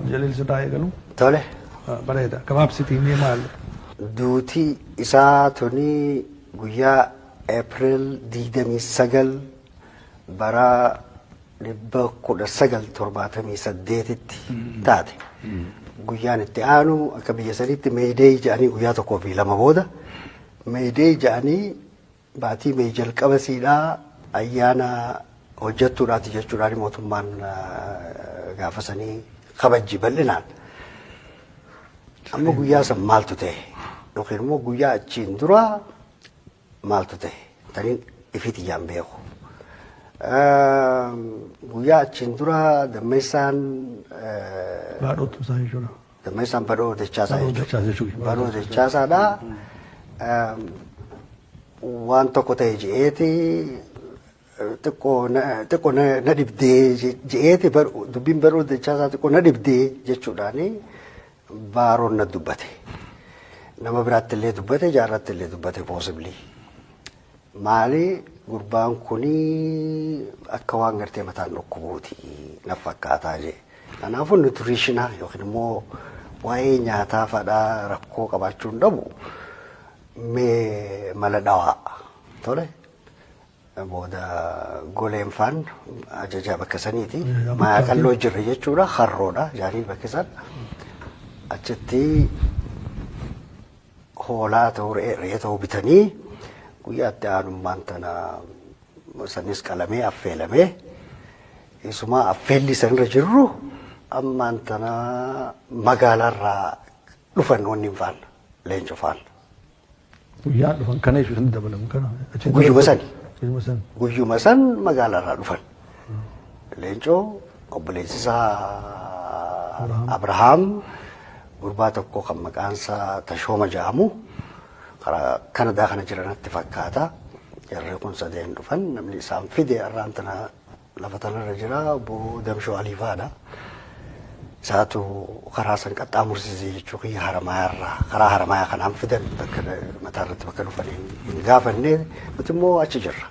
Abdujaliil sirraa eegalu. Tole. Bareeda. Gabaabsitii mee maal? Duuti isaa tuni guyyaa April 29 bara 1978tti taate. Guyyaan itti aanu akka biyya saniitti May Day jedhanii guyyaa tokkoo fi lama booda May Day jedhanii baatii May jalqaba siidhaa ayyaana hojjettuudhaati jechuudhaan mootummaan gaafa sanii kabajji bal'inaan. Amma guyyaa san maaltu ta'e yookiin immoo guyyaa achiin dura maaltu ta'e taniin ifiiti ijaan beeku. Guyyaa achiin dura Dammeessaan Baadhootu isaa jechuudha. Dammeessaan Badhoo Dachaasaa Badhoo Dachaasaa jechuudha. Badhoo Dachaasaadha. Waan tokko ta'e je'eeti xiqqoo na dhibdee je'eeti, dubbiin Badhoo Dachaasaa xiqqoo na dhibdee jechuudhaani Baaroon na dubbate. Nama biraatti illee dubbate, jaarratti illee dubbate possibly. Maali, gurbaan kuni akka waan gartee mataan dhukkubuuti na fakkaataa jee. Kanaafuu nutrition yookiin immoo waa'ee nyaataa fadhaa rakkoo qabaachuu hin dhabu, mee mala dhawaa tole. Booda goleen faan ajajaa bakka saniiti. Maayaa qalloo jirre jechuudha, harroodha jaanii bakki san. Achitti hoolaa ta'uu, re'ee ta'uu bitanii guyyaa itti aanummaan tana sanis qalamee affeelamee, isumaa affeelli sanirra jirru ammaan tana magaalaarraa dhufan wanni hin faana Leenco faana. Guyyaan dhufan kana jechuun dabalamu kana. Guyyuma sani. Guyyuma san. Guyyuma san magaalaarraa dhufan. Leencoo, obboleessi isaa Abrahaam, gurbaa tokko kan maqaan isaa Tashooma jedhamu karaa Kanadaa kana jiranatti fakkaata. Jarri kun sadeen dhufan. Namni isaan fide har'aan tana lafa tanarra jira, obbo Damshoo Aliifaadha. Isaatu karaa san qaxxaamursisee jechuu kiyya, Haramayaarraa karaa Haramayaa kanaan fidan. Bakka mataa irratti bakka dhufan hin gaafanne, nuti immoo achi jirra.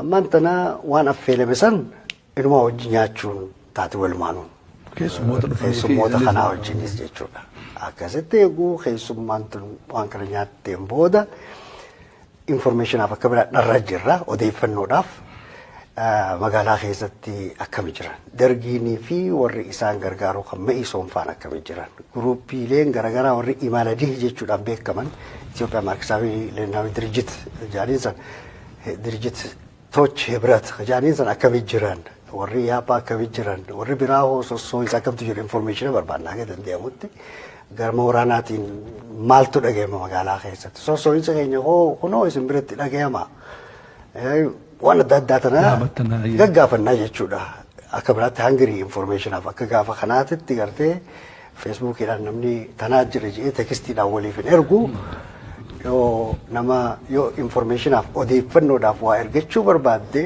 Ammaan tana waan affeelame san inumaa wajji nyaachuun taate walumaanuun. Keessummoota dhufanii fi Keessummoota kanaa wajjinis jechuudha. Akkasitti eeguu keessummaan tun waan kana nyaatteen booda informationaaf akka biraa dharra jirra, odeeffannoodhaaf magaalaa keessatti akkami jiran, dargiinii fi warri isaan gargaaru kan Ma'isoon faan akkami jiran, guruupiileen garaagaraa warri Imaladii jechuudhaan beekaman, Itoophiyaa ማርክሳዊ ሌኒናዊ ድርጅት jaaniin san, ድርጅት ቶች ህብረት jaaniin san akkami jiran, warri Yaappaa akkami jiran, warri biraa hoo sossoo'insa akkamtu jiru, information barbaanna haga danda'amutti. Garma waraanaatiin maaltu dhagayama magaalaa keessatti, sossoo'insa keenya hoo kunoo isin biratti dhagayama, waan adda addaa tana gaggaafannaa jechuudha. Akka biraatti hungry informationaaf akka gaafa kanaatitti gartee Facebookiidhaan namni tanaa jira jedhee textiidhaan waliif hin ergu. Yoo nama yoo informationaaf odeeffannoodhaaf waa ergachuu barbaadde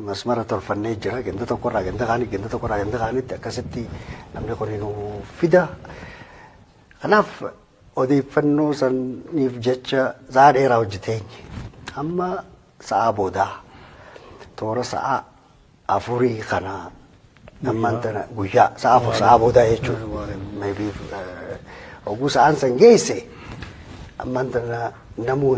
masmara tolfannee jira, ganda tokkorraa ganda kaanii, ganda tokkorraa ganda kaanitti akkasitti namni kun nu fida. Kanaaf odeeffannoo saniif jecha sa'a dheeraa hojjeteenye. Amma sa'aa boodaa toora sa'a 4 kana ammaan tana guyyaa sa'a 4 sa'aa boodaa jechuudha. Maybe oguu sa'aan san geesse ammaan tana namuu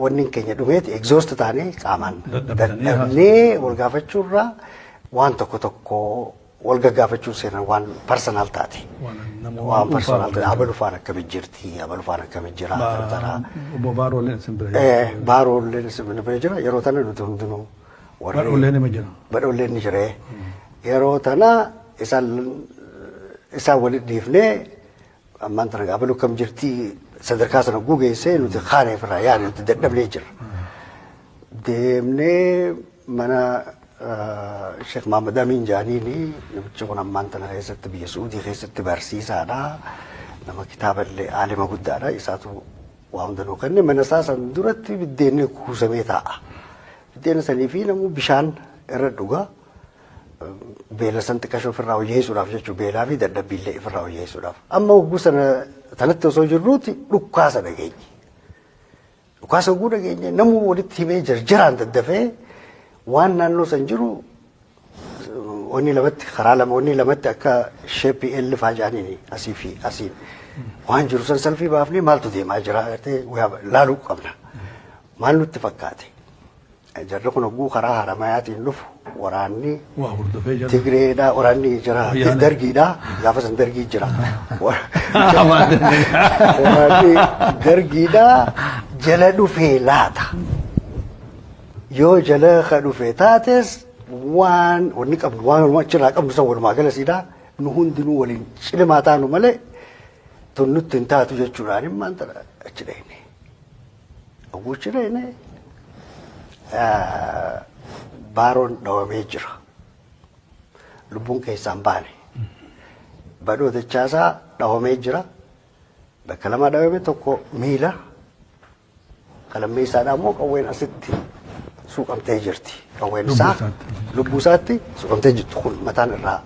wanni keenya dhumeeti, exhaust taanee qaamaan dadhabnee wal gaafachuurraa waan tokko tokko wal gaggaafachuu seenan, waan personal taate. Waan personal taate, abalu faan akkami jirti, abalu faan akkami jira. Obbo Baarooleen isin bira jira. Baarooleen isin bira jira. Yeroo tana nuti hundinuu warri. Badhoolleen nima jira. Badhoolleen ni jira. Yeroo tana isaan walitti dhiifnee ammaan tana abalu akkam jirti sadarkaa sana gugeessee nuti kaaneef irraa yaane, nuti dadhabnee jirra. Deemnee mana Sheekh Mahamad Amin Jaaniini, namichi kun ammaan tana keessatti biyya Suudii keessatti barsiisaadha. Nama kitaaba illee aalima guddaadha. Isaatu waa hunda nuu kenne. Mana isaa san duratti biddeenni kuusamee taa'a. Biddeena sanii fi namuu bishaan irra dhuga. Beela san xiqqashoo ofirraa hojjeessuudhaaf jechuudha. Beelaa fi dadhabbiillee ofirraa hojjeessuudhaaf. Amma hogguu sana sanatti osoo jirruuti dhukkaasa dhageenye. Dhukaasa hogguu dhageenye namuu walitti himee jarjaraan daddafee waan naannoo san jiru Onni lamatti, karaa lama, onni lamatti akka shape L faa jedhaniini asii fi asiin. Waan jiru san salfii baafnee maaltu deemaa jira agartee laaluu qabna. Maal nutti fakkaate? Jarri kun hogguu karaa Haramayaatiin dhufu waraanni Waa hordofee jira. Tigreedha, waraanni jira, Dargiidha, gaafa san Dargii jira. Waraanni Dargiidha jala dhufee laata. Yoo jala ka dhufe taates, waan wanni qabnu, waan walumaa achirraa qabnu san walumaa gala siidha, nu hundinuu waliin cilimaa taanu malee tun nutti hin taatu jechuudhaan immaan tana achi dhayne. Hogguu achi dhayne Baaroon dhawamee jira. Lubbuun keessaan baane. Badhoo Dachaasaa dhawamee jira. Bakka lama dhawame, tokko miila. Kalammeessaadhaa immoo qawween asitti suuqamtee jirti. Qawween isaa lubbuu isaatti suuqamtee jirti, kun mataan irraa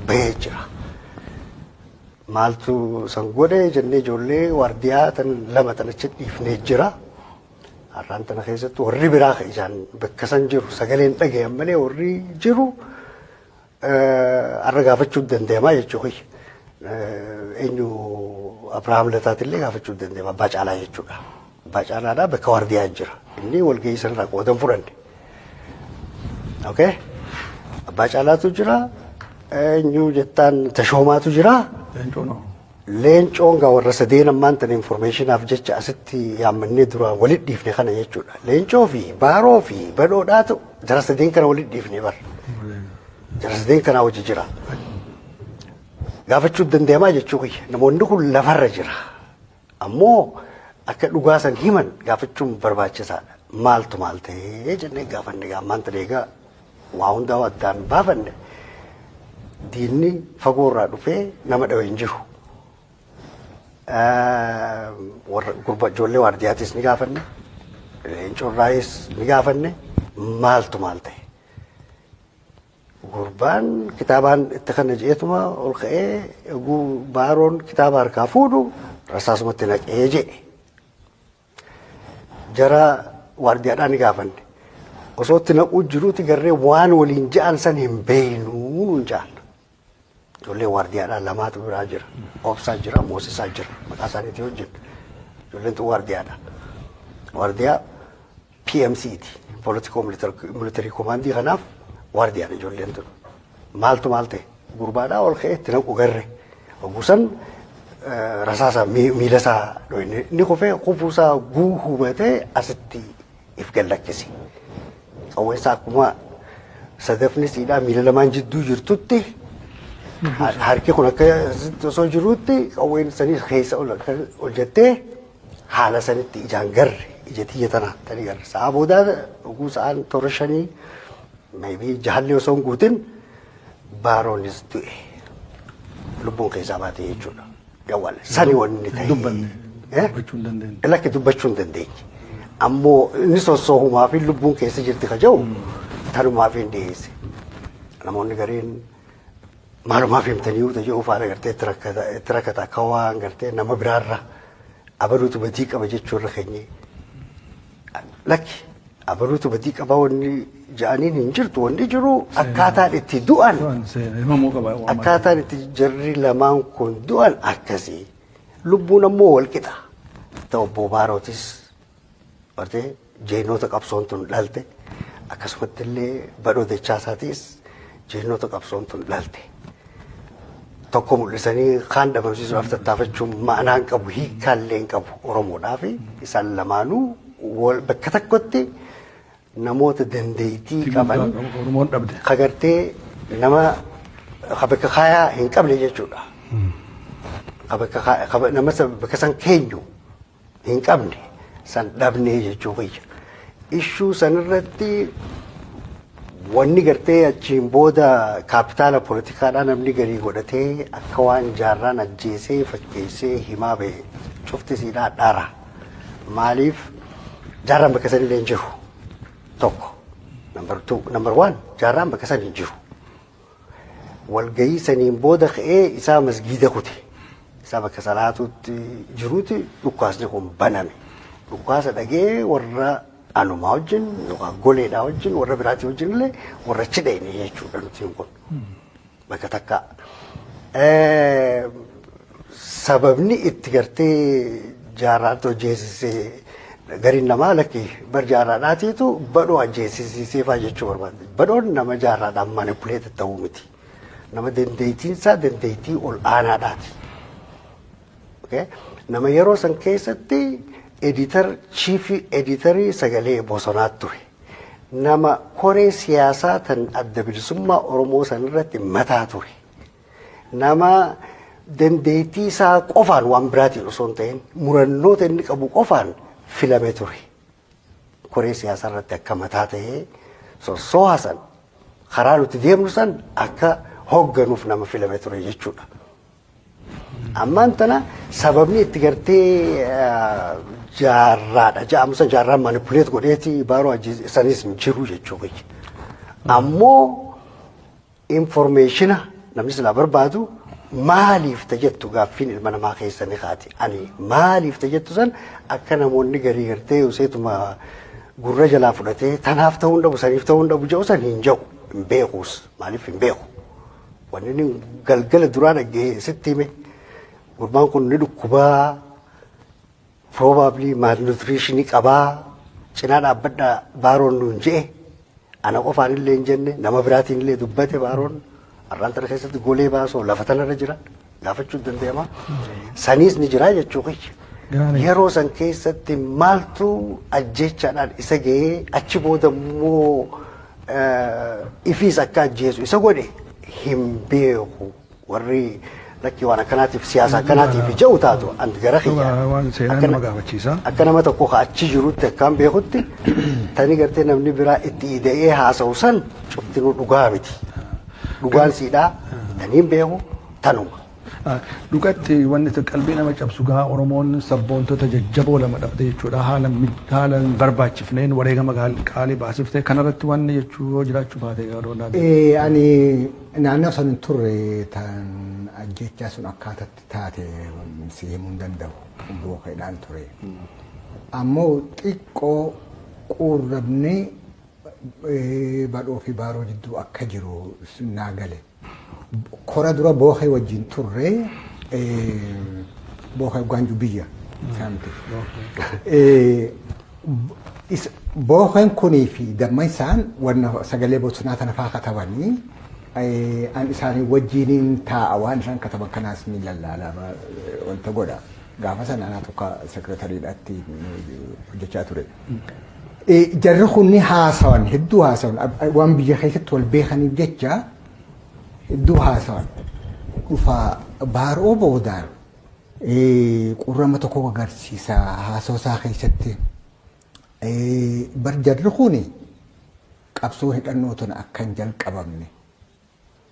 bahee jira. Maaltu san godhe jennee ijoollee waardiyaa tan lama tan achi dhiifnee jira. Har'aan tana keessatti warri biraa kan isaan bakka san jiru sagaleen dhagayan malee warri jiru har'a gaafachuu danda'amaa jechuudha. Eenyu, Abrahaam Lataatillee gaafachuu danda'ama, Abbaa Caalaa jechuudha. Abbaa Caalaadhaa bakka waardiyaa jira. Inni walgahii sanarraa qoodan fudhanne. Okay? Abbaa Caalaatu jira. Eenyu jettaan, Tashoomaatu jira. Leencoo noo. Leencoon gaa warra sadeen ammaan tan information aaf jecha asitti yaammannee duraan walit dhiifne kana jechuudha. Leencoo fi Baaroo fi Badhoodhaatu jara sadeen kana walit dhiifne bar. Jara sadeen kanaa hojii jira. Gaafachuu danda'amaa jechuu kiyya. Namoonni kun lafarra jira. Ammoo akka dhugaa san himan gaafachuun barbaachisaadha. Maaltu maal ta'ee jennee gaafanne, gaa ammaan tana egaa waa hundaa addaan baafanne, diinni fagoorraa dhufee nama dhawe hin jiru. Warra gurba ijoollee waardiyaatis ni gaafanne. Leencorraayis ni gaafanne, maaltu maal ta'e. Gurbaan kitaabaan itti kana je'etuma ol ka'ee eguu Baaroon kitaaba harkaa fuudhu rasaasumatti naqee jedhe. Jara waardiyaadhaa ni gaafanne. Osoo itti naquu jiruuti garree waan waliin ja'an san hin beeynuu nuun ja'an. Ijoollee waardiyaadhaa lamaatu biraa jira. Obsaa jira, Moosisaa jira. Maqaa isaaniitii wajjin. Ijoolleen tun waardiyaadha. Waardiyaa PMCti. Political Military Command kanaaf waardiyaadha ijoolleen tun. Maaltu maal ta'e? Gurbaadhaa ol ka'ee itti naqu garre. Ogusan rasaasa miila isaa dhoyne, inni kufee, kufuusaa guuhubatee asitti if gallakkise. Qawweensaa akkuma sadafni siidhaa miila lamaan jidduu jirtutti, harki kun akka asitti osoo jirutti qawween sanii keessa ol jettee haala sanitti ijaan garre, ija tiyya tana tani garre. Sa'a boodaa oguu sa'aan 7, 5, maybe jahalli osoo hin guutin Baaroonis du'e. Lubbuun keessaa baate jechuudha. Yawwal sani wanni ta'e. Dubbanne. Dubbachuu hin dandeenye. Lakki, dubbachuu hin dandeenye. Ammoo inni sossoohumaa fi lubbuun keessa jirti ka jedhu tanumaaf hin dhiyeesse. Namoonni gariin maalumaaf himtanii yoo ta'u faana gartee itti rakkata, akka waan gartee nama biraarra abaluutu badii qaba jechuu irra keenye. Lakki, abaluutu badii qaba wanni ja'aniin hin jirtu, wanni jiru akkaataan itti du'an. Du'an himamuu qaba. Waan Akkaataan itti jarri lamaan kun du'an akkasii. Lubbuun ammoo wal qixa. Ta'u obbo Baarootis bartee jeenota qabsoon tun dhalte, akkasumatti illee Badhoo Dachaasaatiis jeenota qabsoon tun dhalte. Tokko mul'isanii kaan dhabamsiisuudhaaf tattaafachuun ma'anaa hin qabu, hiikkaallee hin qabu Oromoodhaaf. Isaan lamaanuu bakka tokkotti namoota dandeettii qaban Oromoon dhabde. Kagartee nama ka bakka kaayaa hin qabne jechuudha. Ka bakka nama bakka san keenyu hin qabne san dhabne jechuu kiyya. Ishuu sanirratti wanni gartee achiin booda kaapitaala poolitikaadhaa namni garii godhatee akka waan Jaarraan ajjeesee fakkeessee himaa bahe cufti siidhaa dhara. Maaliif, Jaarraan bakka sanillee hin jiru. Tokko. Number two, number one, Jaarraan bakka san hin jiru. Walgahii saniin booda ka'ee isaa masgiida kute. Isaa bakka salaatuutti jiruuti dhukkaasni kun baname. Dhukkaasa dhagee warra Anumaa wajjin yookaan goleedhaa wajjin warra biraatii wajjin illee warra achi dhayne jechuudha nuti kun bakka takka. Sababni itti gartee Jaarraatu ajjeesisee, gariin namaa lakki bar Jaarraadhaatiitu Badhoo ajjeesisee fa'aa jechuu barbaade. Badhoon nama Jaarraadhaan manipulate ta'uu miti. Nama dandeettiinsaa dandeettii ol aanaadhaati. Nama yeroo san keessatti editor chief editorii Sagalee Bosonaa ture. Nama koree siyaasaa tan Adda Bilisummaa Oromoo san irratti mataa ture. Nama dandeettii isaa qofaan, waan biraatiin osoo hin ta'in, murannoota inni qabu qofaan filame ture. Koree siyaasaa irratti akka mataa ta'ee sossooha san, karaa nuti deemnu san akka hoogganuuf nama filame ture jechuudha. Ammaan tana sababni itti gartee Jaarraadha ja'amu san, Jaarraan manipulate godheeti Baaroo sanis hin jiru jechuu. Ammoo informationa namni silaa barbaadu, maaliif tajettu gaaffiin ilma namaa keessa ni kaati. Ani maaliif tajettu san akka namoonni garii gartee useetuma gurra jalaa fudhatee tanaaf ta'uu hin dhabu, saniif ta'uu hin dhabu jedhu san hin jedhu, hin beekuus, maaliif hin beeku. Wanni inni galgala duraa dhagee sitti hime, gurbaan kun ni dhukkubaa, probably malnutritionii qabaa, cinaa dhaabbadhaa Baaroon nuun je'e. Ana qofaan illee hin jenne, nama biraatiin illee dubbate. Baaroon har'aan tana keessatti golee baasoo lafa tanarra jira, gaafachuu danda'ama. Saniis ni jira jechuu kiyya. Yeroo san keessatti maaltu ajjeechaadhaan isa ga'ee, achi booda immoo ifiis akka ajjeesu isa godhe hin beeku. Warri lakkii waan akkanaatiif, siyaasa akkanaatiif jedhu taatu, an gara kiyya. Waan seenaa nama gaafachiisa. Akka nama tokko ka achi jirutti, akkaan beekutti, tani gartee namni biraa itti ida'ee haasa'u san cuftinuu dhugaa miti. Dhugaan siidhaa taniin beeku tanuma. Dhugatti wanni qalbii nama cabsu gaa, Oromoon sabboontota jajjaboo lama dhabde jechuudha. Haala hin barbaachifneen wareegama qaalii baasifte. Kanarratti wanni jechuu yoo jiraachuu baate yeroo Ani naannoo san hin turre, tan ajjechaa sun akkaatatti taate si himuu hin danda'u. Bookeedhaan ture. Ammoo xiqqoo quurrabni Badhoo fi Baaroo jidduu akka jiru naa gale. Kora dura Bookee wajjin turre, Bookee Gaanju biyya saamte. Bookeen kunii fi Dammaysaan wanna Sagalee Bosonaa tana faa katabanii, an isaanii wajjiniin taa'a, waan isaan kataban kanaas ni lallaala, wanta godha. Gaafa sana anaa tokko sekretariidhaatti hojjechaa ture. Jarri kun ni haasawan, hedduu haasawan, waan biyya keessatti wal beekaniif jecha hedduu haasawan. Dhufa Baaroo boodaan qurrama tokko agarsiisa haasoo isaa keessatti. Bar jarri kun qabsoo hidhannoo tana akka hin jalqabamne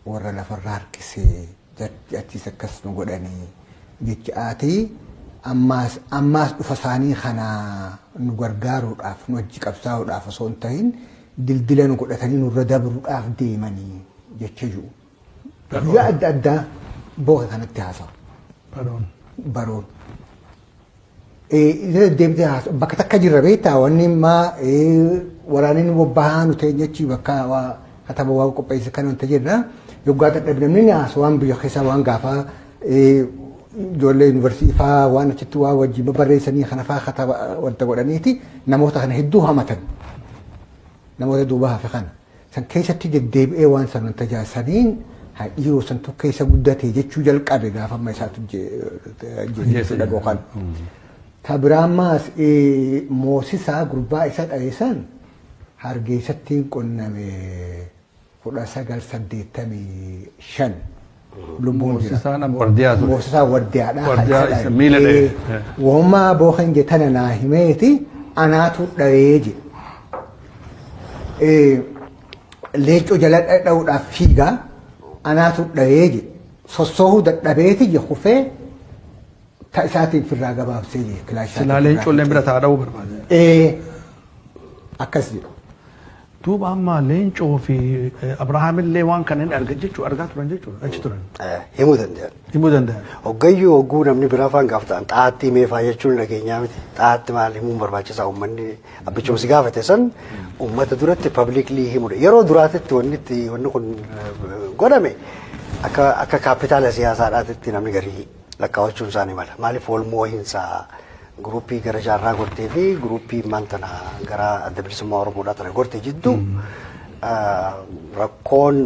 warra lafarraa harkisee achiis akkas nu godhanii jecha'aatii, ammaas ammaas dhufa isaanii kana nu gargaaruudhaaf, nu wajji qabsaa'uudhaaf osoo hin ta'in, dildila nu godhatanii nurra dabruudhaaf deemanii jecha jiru. Guyyaa adda addaa Booke kanatti haasawa. Baroon. Baroon. Deemtee haasa'u bakka takka jirra beektaa, wanni immaa waraanni nu bobbahaa nu ta'e jechi bakka waa kataba waa qopheesse kan wanta jirra. Yoggaa dadhabne namni ni haasa'u, waan biyya keessaa, waan gaafaa ijoollee yuunivarsiitii faa, waan achitti waa wajjin babarreessanii kana faa kataba wanta godhaniiti namoota kana hedduu hamatan. Namoota duuba hafe kana. San keessatti deddeebi'ee waan san wanta jaarsaniin dhiiroo santu keessa guddate jechuu jalqabe gaafa amma isaatu jechuu dhagoo kan. Ta biraammaas Moosisaa gurbaa isa dhaye san Hargeessatti qunname 1985, lubbuun jira. Moosisaa nama Wardiyaa ture. Moosisaa Wardiyaadha. Wardiyaa isa miila dha'e. Woommaa Bookan jetana naa himeeti, anaatu dha'ee jedhe. Leeccoo jala dha'uudhaaf fiigaa anaatu dha'ee jedhe. Sossoohuu dadhabeeti je, kufee ta isaatiin firraa gabaabsee je kilaashaa. Silaa leencolleen bira taa'aa dha'uu barbaade. Akkas jedhu. Duuba amma Leencoo fi Abrahaamillee waan kana hin argan jechuu, argaa turan jechuudha, achi turan. Himuu danda'an. Himuu danda'an. Hoggayyuu hogguu namni biraa afaan gaafatan xaatti himee faa jechuun dhageenyaa miti. Xaatti maal himuun barbaachisaa? Uummanni abbichumsi gaafate san uummata duratti publicly himudha. Yeroo duraatitti wanni itti wanni kun godhame akka kaapitaala siyaasaadhaatitti namni garii lakkaawwachuun isaanii mala. Maaliif wal moo'insa guruppii gara Jaarraa gortee fi guruppii maantana gara Adda Bilisummaa Oromoodhaa tana gortee jidduu rakkoon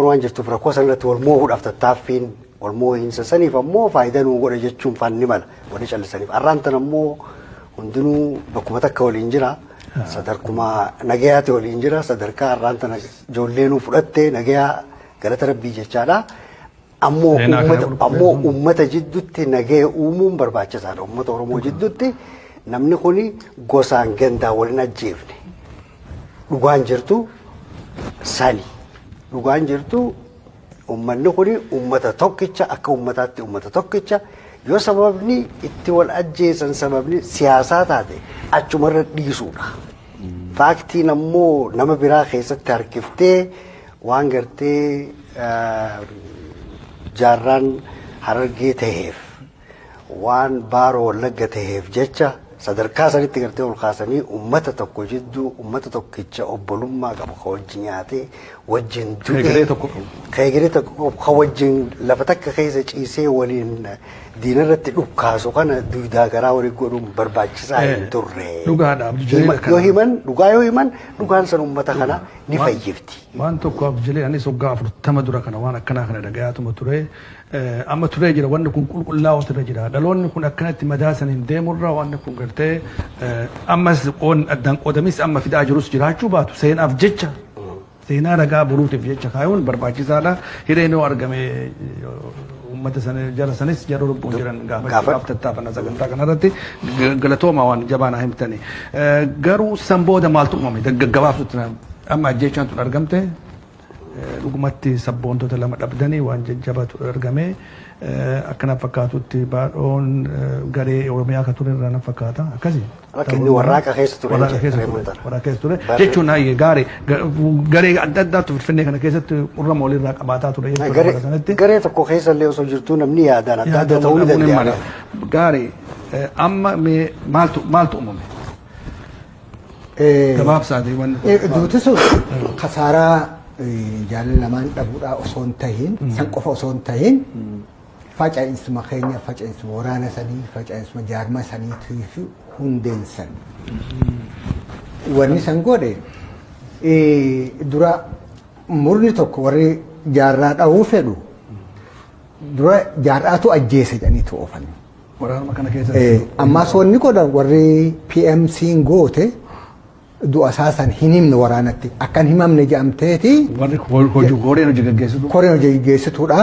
waan jirtuuf, rakkoo sanarratti wal moo'uudhaaf tattaaffiin wal moo'insa saniif ammoo faayidaa nuu godha jechuun faan ni mala wanni callisaniif. Arraan tan ammoo hundinuu bakkuma takka waliin jira. Sadarkuma nagayaati waliin jira. Sadarkaa arraan tana ijoollee nuu fudhatte nagayaa, galata rabbii jechaadha. Ammoo Seenaa kana uummata ammoo uummata jidduutti nagaya uumuun barbaachisaadha. Uummata Oromoo jidduutti namni kuni gosaan gandaa waliin ajjeefne. Dhugaan jirtu sani. Dhugaan jirtu uummanni kuni uummata tokkicha, akka uummataatti uummata tokkicha. Yoo sababni itti wal ajjeesan sababni siyaasaa taate, achumarra dhiisuudha. Faaktiin ammoo nama biraa keessatti harkiftee waan gartee Jaarraan Harargee taheef, waan Baaroo Wallagga taheef jecha sadarkaa sanitti gartee ol kaasanii uummata tokko jidduu, uummata tokkicha obbolummaa qabu, ka wajjin nyaatee wajjin du'e, Egeree tokko qabu. Ka egeree tokko qabu, ka wajjin lafa takka keessa ciisee waliin diinarratti dhukkaasu kana duudaa garaa walii godhuun barbaachisaa hin turre. Dhugaadha, Abdul Jaliil. Yoo himan dhugaa, yoo himan dhugaan san uummata kana ni fayyifti. Waan tokko, Abdul Jaliil, anis waggaa 40 dura kana waan akkanaa kana dhagayaatuma ture. Amma turee jira, wanni kun qulqullaa'utu irra jira. Dhaloonni kun akkanatti madaasan hin deemurra wanni kun gartee ammas qoon addaan qoodamis amma fidaa jirus jiraachuu baatu, seenaaf jecha, seenaa ragaa boruutiif jecha kaayuun barbaachisaadha. Hireen yoo argame uummata sana jara sanis, jara lubbuun jiran gaafachuudhaaf tattaafanna sagantaa kanarratti. Galatooma, waan jabaa naa himtani. Garuu san booda maaltu uumame? Gaggabaabsutti amma ajjeechaan tun argamte, dhugumatti sabboontota lama dhabdanii, waan jajjabatu argame. Akkana fakkaatutti baadhoon garee Oromiyaa ka ture irraa na fakkaata, akkasi. Akka inni Warraaqa keessa ture. Warraaqa keessa ture. Warraaqa keessa ture jechuun hayyee gaarii garee adda addaatu Finfinnee kana keessatti qurrama walirraa qabaataa ture jechuudha bara sanatti. Garee tokko keessa illee osoo jirtuu namni yaadaan adda adda ta'uu ni danda'a. Gaarii, amma mee maaltu uumame? Gabaabsaati wanni kun. Duuti sun kasaaraa jaalala lamaan dhabuudhaa osoo hin tahin, san qofa osoo hin tahin, faca'insuma keenya, faca'insuma waraana sanii, faca'insuma jaarma saniitiif hundeen san. Wanni san godhe dura murni tokko warri Jaarraa dhahuu fedhu dura Jaarraatu ajjeese jedhaniitu oofan. Waraanuma kana keessatti. Ammaas wanni godhan warri PMC'n goote du'a isaa san hin himne waraanatti. Akka hin himamne jedhamteeti. Warri hojii koreen hojii gaggeessitu. Koreen hojii gaggeessituudha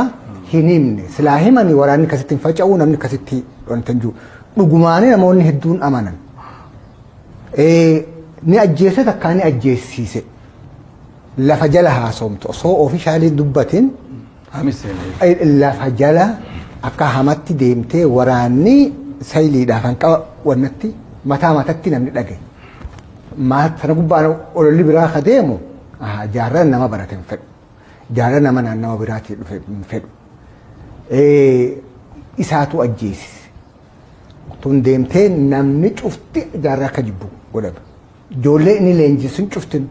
hin himne. Silaa himani waraanni akkasitti hin faca'u, namni akkasitti wanta hin jiru. Dhugumaanii namoonni hedduun amanan. Ni ajjeese, takkaa ni ajjeessiise. Lafa jala haasomtu osoo officially dubbatin Hamis seenee. Lafa jala akka hamatti deemtee waraanni sayiliidhaaf hanqa wannatti mataa matatti namni dhagaye. Maal sana gubbaan ololli biraa ka deemu, Jaarraan nama barate hin fedhu. Jaarraan nama naannawa biraatii dhufe hin fedhu. Isaatu ajjeesise. Tun deemtee namni cufti Jaarraa akka jibbu godhame. Ijoollee inni leenjisun cuftin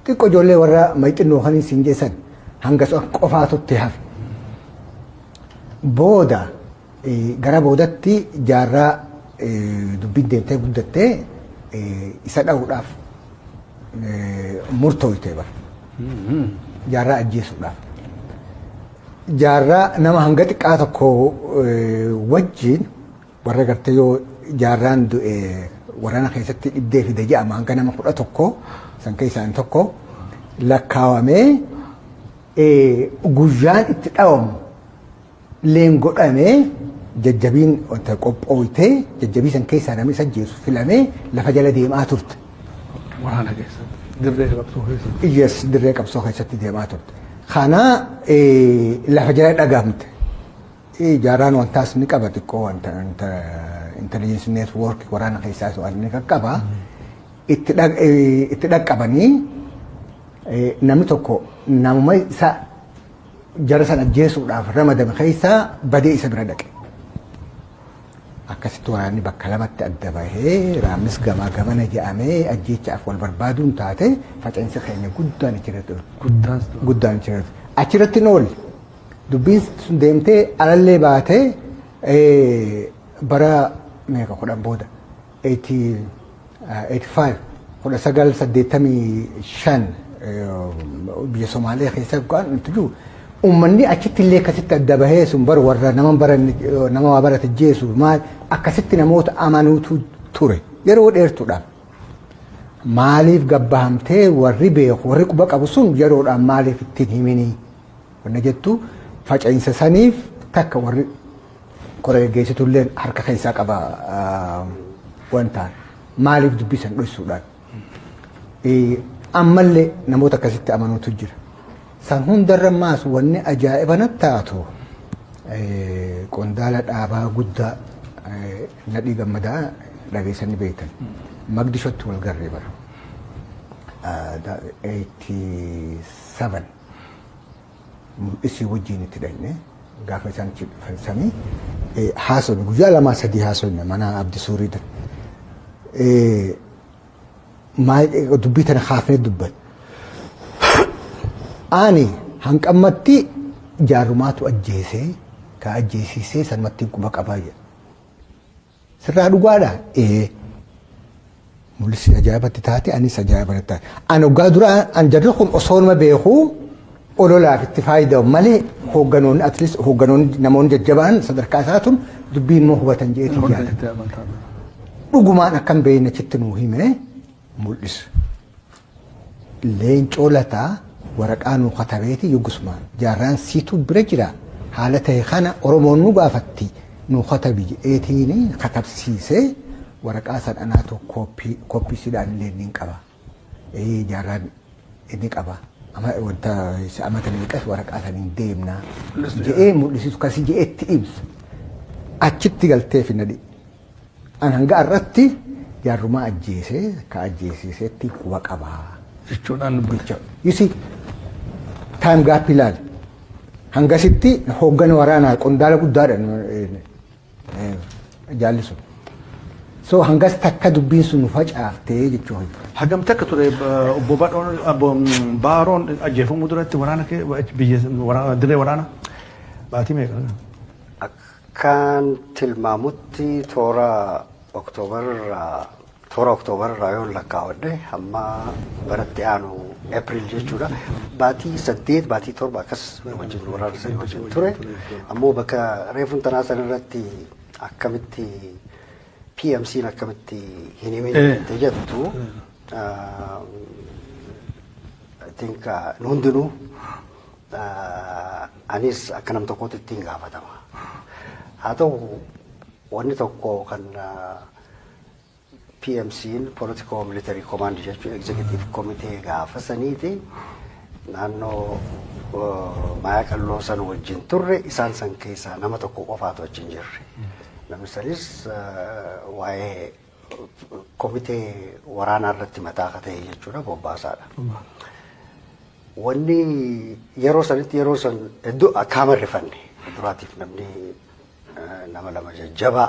xiqqoo ijoollee warra mayixinnoo kan siin jeessan hanga qofaatutti hafe. Booda gara boodatti Jaarraa dubbiin deemtee guddattee isa dha'uudhaaf murtooyte bara. Jaarraa ajjeesuudhaaf. Jaarraa nama hanga xiqqaa tokko wajjin warra gartee yoo Jaarraan du'e waraana keessatti dhibdee fide jedhama, hanga nama 11 san keessaa inni tokko lakkaawamee guyyaan itti dhawamu leen godhamee, jajjabiin wanta qophooytee, jajjabii san keessaa namni isa ajjeesu filamee lafa jala deemaa turte. Waraana keessatti. Dirree qabsoo keessatti. Yes, dirree qabsoo keessatti deemaa turte. Kana lafa jala dhagamte. Jaarraan wantaas ni qaba, xiqqoo wanta intelligence network waraana keessaas waan ni qaqqaba. Itti dhaqqabanii namni tokko namuma isa jara sana ajjeesuudhaaf ramadame keessaa badee isa bira dhaqe. Akkasitti waraanni bakka lamatti adda bahee raammis gamaa gamana je'amee ajjeechaaf wal barbaaduun taate faca'insi keenya guddaan achirratti guddaan achirratti. Achirratti hin oolle. Dubbiin sun deemtee alallee baatee bara meeqa 10 booda 85 1985 biyya Somaaliyaa keessa kan nuti jiru uummanni achitti illee akkasitti adda bahee sun bar warra nama baranne nama waa barate jeesu maal akkasitti namoota amanuutu ture yeroo dheertuudhaaf. Maaliif gabbahamtee warri beeku warri quba qabu sun yeroodhaan maaliif ittiin himinii wanna jettu faca'insa saniif takka warri kora geggeessitullee harka keessaa qaba wantaan maaliif dubbisan dhoysuudhaan. Ammallee namoota akkasitti amanuutu jira. San hundarra maas wanni ajaa'iba natti taatu qondaala dhaabaa guddaa Nadhii Gammadaa dhageessanii beektan. Magdishotti wal garree bara. 87 Mul'isii wajjin itti dhaqne gaafa isaan achi dhufan sanii haasofne guyyaa 2 3 haasofne mana Abdi Suuriidha. Maal dubbii tana kaafnee dubbanne. Ani hanqammatti jaarrumaatu ajjeesee ka ajjeesisee sanumatti quba qabaa jedha. Sirraa dhugaadha? Ee. Mul'isi ajaa'ibatti taate anis ajaa'ibatti taate. Ani waggaa dura an jarri kun osoo nama beekuu ololaaf itti fayyadamu malee hoogganoonni at least hoogganoonni namoonni jajjabaan sadarkaa isaa tun dubbii immoo hubatan jeetii yaada. Dhugumaan akkam beekne achitti nuu hime mul'isa. Leencoo Lataa waraqaa nuu katabeeti yoggusumaan jaarraan siitu bira jira haala ta'e kana Oromoon nu gaafatti nuu katabi jedheetiin katabsiisee waraqaa san anaatu kooppii sidhaan illee ni qaba. Jaarraan inni qaba. Wanta amata meeqas waraqaa san hin deemna jedhee mul'isisu kasi jedhetti ibsa. Achitti galtee fi nadhi. An hanga irratti jaarrumaa ajjeesee ka ajjeesisetti quba qabaa. Jechuudhaan dubbata. You see, time gap ilaali. Hangasitti hooggana waraanaa qondaala guddaadha jaalli sun. So hangas takka dubbiin sun nu facaaftee jechuudha. Hagam takka ture obbo Badhoon obbo Baaroon ajjeefamuu duratti waraana biyya dirree waraana baatii meeqa? Akkaan tilmaamutti toora Oktoobar irraa yoo lakkaawwadhe hamma baratti aanu April jechuudha. Baatii 8 baatii 7 akkas wajjin waraana sanii wajjin ture. Ammoo bakka reefuun tanaa san irratti akkamitti PMC'n akkamitti hin himin jettu, I think nu hundinuu anis akka nam tokkootti ittiin gaafatama. Haa ta'u wanni tokko kan PMC'n Political Military Command jechuun Executive Committee gaafa saniiti naannoo Maayaa Qalloo san wajjin turre isaan san keessaa nama tokko qofaatu wajjin jirre. Namni sanis waa'ee komitee waraanaa irratti mataa akka ta'e jechuudha bobbaasaadha. Wanni yeroo sanitti yeroo san hedduu akkaama rifanne duraatiif namni nama lama jajjabaa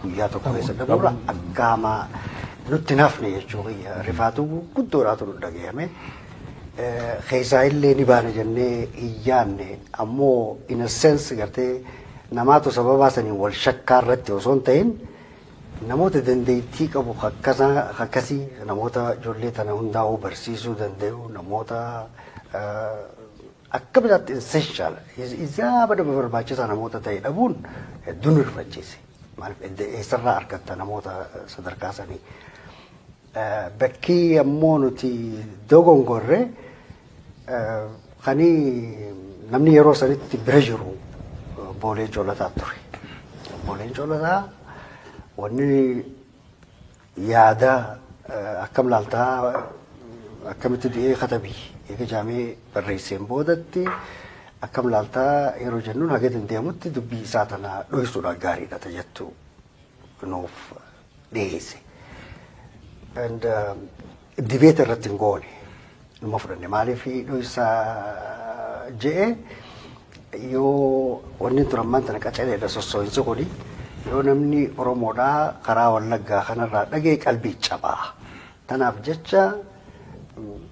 guyyaa tokko keessa dhabuurra akkaama nutti nafne jechuu rifaatu guddoodhaatu nu dhagahame. Keessaa illee ni baana jennee hin yaadne ammoo in a sense gartee namaatu sababaa saniin wal shakkaa irratti osoo hin ta'in namoota dandeettii qabu akkasii namoota ijoollee tana hundaa'uu barsiisuu danda'u namoota akka biraatti essential ijaaba nama barbaachisaa namoota ta'e dhabuun hedduu nu rifachiise. Maaliif eessarraa argatta namoota sadarkaa sanii. Bakki ammoo nuti dogongorre kanii namni yeroo sanitti bira jiru Boolee Coolataa ture. Booleen Coolataa wanni yaada akkam laaltaa akkamitti du'ee katabii eega jaamee barreesseen boodatti akkam laaltaa yeroo jennuun haga danda'amutti dubbii isaa tana dhohisuudhaan gaariidha jettu nuuf dhiyeesse. And debate irratti hin goone. Numa fudhanne. Maaliif dho'isaa je'e, yoo wanni tura ammaan tana qacaleedha sossoo'insi kuni, yoo namni Oromoodhaa karaa Wallaggaa kanarraa dhagee qalbii cabaa. Tanaaf jecha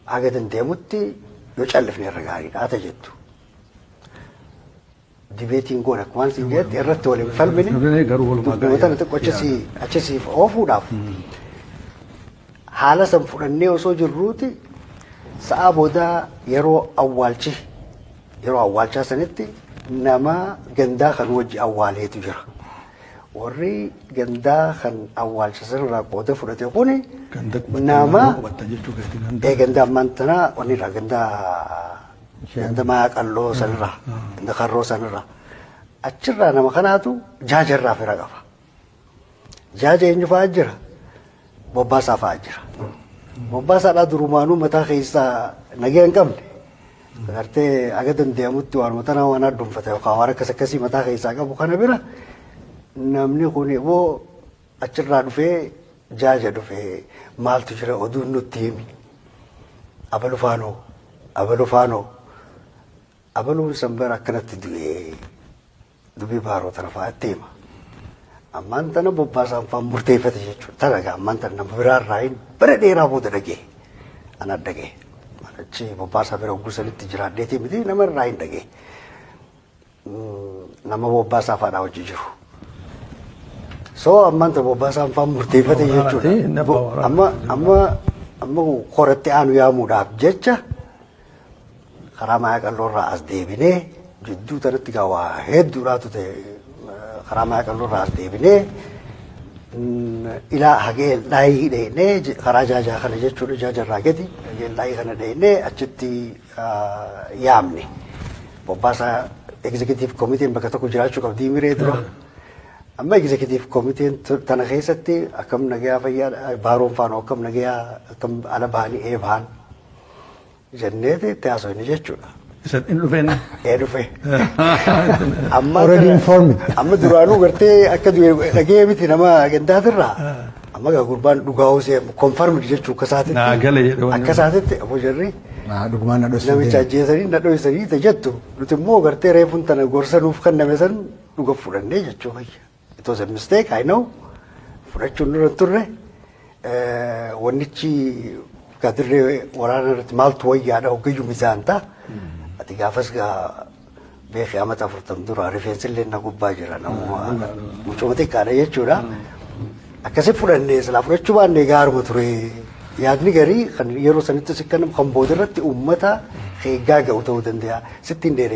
haga danda'amutti yoo callifne irra gaariidha haa jettu. Debateiin goone, akkuma siin jette, irratti waliin falmine. Garuu walumaa dubbii tana xiqqoo achisiif oofuudhaaf haala san fudhannee osoo jirruuti, sa'a boodaa yeroo awwaalchi, yeroo awwaalchaa sanitti nama gandaa kan wajji awwaaleetu jira. Warri gandaa kan awwaalcha sanarraa qooda fudhate kuni Ganda nama qubattan jechuu keetti ganda. Ee, ganda ammaan tana wanni irraa ganda Maayaa Qalloo sanirraa, ganda Karroo sanirraa, achirraa nama kanaatu Jaajarraa fira qaba. Jaaja eenyu fa'aa jira? Bobbaasaa fa'aa jira. Bobbaasaadhaa durumaanuu mataa keessaa nagaya hin qabne. Agartee, aga danda'amutti waanuma tanaa waan addunfate yookaan waan akkas akkasii mataa keessaa qabu kana bira namni kun immoo achirraa dhufee Jaaja dhufee, "Maaltu jira? Oduun nutti himi. Abalu faanoo, abalu faanoo, abaluun sanbara akkanatti du'ee," dubbii Baaroo tana fa'aatti hima. Ammaan tana Bobbaasaan fa'aan murteeffate jechuudha. Tana egaa ammaan tana nama biraarraa hin bara dheeraa booda dhagee. Ana dhagee. Achi Bobbaasaa bira hogguu sanitti jiraadheetii miti, nama irraa hin dhagee. Nama Bobbaasaa fa'aadhaa hojii jiru. So ammaan tana Bobbaasaan fa'aan murteeffate jechuudha. Amma koratti aanu yaamuudhaaf jecha karaa Maayaa Qalloorraa as deebinee, jidduu tanatti gaa waa hedduudhaatu ta'e, karaa Maayaa Qalloorraa as deebinee ilaa hagee Dhaayii dheennee, karaa Jaajaa kana jechuudha, Jaajarraa gadi hagee Dhaayii kana dheennee achitti yaamne. Bobbaasaa executive committeen bakka tokko jiraachuu qabdii miree dura. Amma executive committeen tana keessatti, "Akkam, nagayaa, fayyaa? Baaroon faanoo akkam, nagayaa, akkam ala bahanii ee bahan?" jenneeti itti haasofne jechuudha. Isa inni dhufeen. Ee, dhufe. Amma Already informed. Amma duraanuu gartee akka du'e dhagee miti nama gandaatirraa. Amma gaa gurbaan dhugaa hosee confirmed jechuu akka isaatitti. Naa gale jedhe wanni. Akka isaatitti aboo jarri Dhugumaan na dhoksite. namicha ajjeesanii na dhoksanii ta jettu, nuti immoo gartee reefuun tana gorsa nuuf kenname san dhuga fudhannee jechuu fayya. It was a mistake, I know. Fudhachuun nurra hin turre. Wannichi gadirree waraana irratti maaltu wayyaadha hoggayyuu mizaanta. Ati gaafas gaa beekee, amata 40 dura rifeensi illee na gubbaa jira, namuma mucuma xiqqaadha jechuudha. Akkasi fudhannee silaa fudhachuu baannee gaaruma ture. Yaadni garii kan yeroo sanitti si kennamu kan booda irratti uummata eeggaa ga'u ta'uu danda'a. Sittiin dheeree.